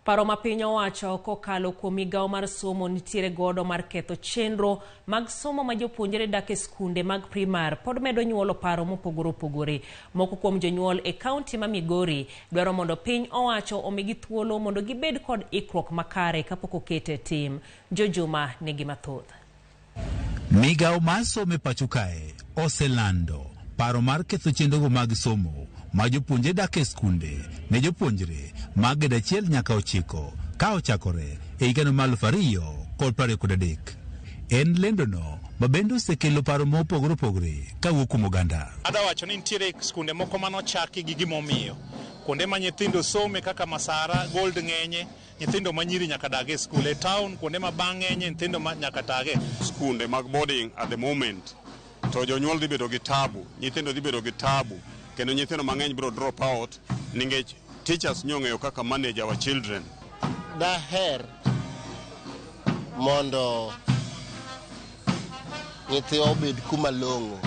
Paro ma piny owacho kokalo kuom migawo mar somo nitiere godo mar ketho chenro mag somo ma jopuonjre dak e skunde mag primar pod medo nyuolo paro mopogore opogore. Moko kuom jonyuol e kaunti ma Migori dwaro mondo piny owacho omigi thuolo mondo gibed kod ikruok makare kapok okete e tim. Jojuma nigi mathoth. Migawo mar somo e pacho kae oselando paro mar ketho chenrogo mag somo ma jopuonjre dak e skunde ne jopuonjre mag grade 1 nyaka 9 ka ochakore e higano mar 2023. En lendono ma bende osekelo paro mopogore opogore kawuok kuom oganda. Adwa wacho ni nitiere skunde moko manochaki gi gimomiyo. Kuonde ma nyithindo some kaka Masara, Gold ng'enye, nyithindo ma nyiri nyaka dag e skul. E town kuonde ma bang' ng'enye, nyithindo ma nyaka tage. Skunde mag boarding at the moment to jonyuol dhi bedo gi tabu, nyithindo dhi bedo gi tabu, kendo nyithindo mang'eny biro drop out nikech teachers nyong'eyo kaka manage our children. Daher mondo nyithiwa obed kuma long'o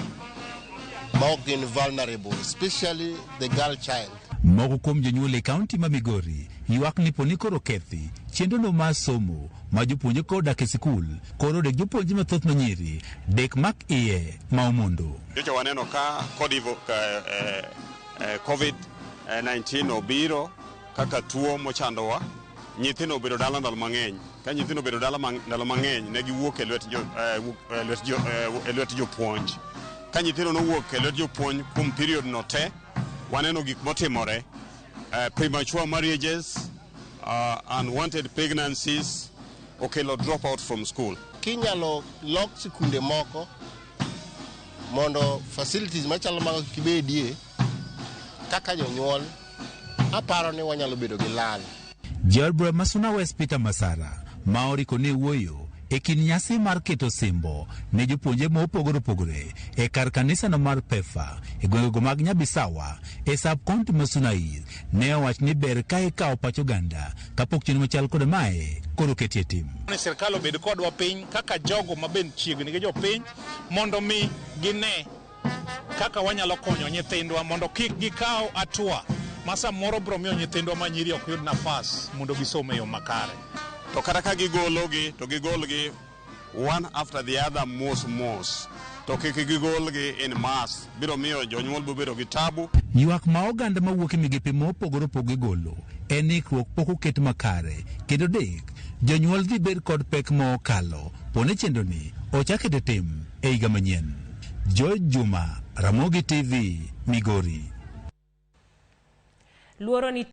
ma ok gin vulnerable, especially the girl child. Moko kuom jonyuol e kaunti ma Migori ywak ni poni koro kethi chenrono mar somo ma jopuonjre koro dak e sikul koro dek jopuonjre mathoth ma nyiri dek mak iye ma omondo. Nyocha waneno ka COVID-19 obiro kaka tuo mochandowa, nyithindo obedo dala ndalo mang'eny. Ka nyithindo obedo dala ndalo mang'eny, ne giwuok e lwet jopuonj. Ka nyithindo nowuok e lwet jopuonj kuom period no te, waneno gik motimore, premature marriages, unwanted pregnancies, okelo drop out from school. Kinyalo lok sikunde moko mondo facilities machalo mago kik bedie, kaka jonyuol aparo ni wanyalo bedo gi lal. Jaod bura ma Suna West Peter Masara ma oriko ne wuoyo e kind nyasi mar keto simbo ne jopuonjre mopogore opogore e kar kanisano mar Pefa e gwengego mag Nyabisawa e sub county ma Suna East ne owach ni ber ka ikawo pach oganda kapok chenro machal kod mae koro oketie tim. Ni sirkal obed kodwa piny kaka jogo ma bende chiegni gi jopiny mondo mi gine kaka wanyalo konyo nyithindwa mondo kik gikaw hatua ma samoro biro miyo nyithindwa ma nyiri ok yud nafas mondo gisom e yo makare. To kata ka gigologi to gigolgi one after the other mos mos, to kik gigolgi in mass, biro miyo jonyuol biro bedo gi tabu. Ywak ma oganda mawuok e migepe mopogore opogore golo en ikruok pok oket makare kendo dek jonyuol dhi bed kod pek ma okalo pone chenro ni ochak keto tim e higa manyien. George Juma, Ramogi TV, Migori. Luoro ni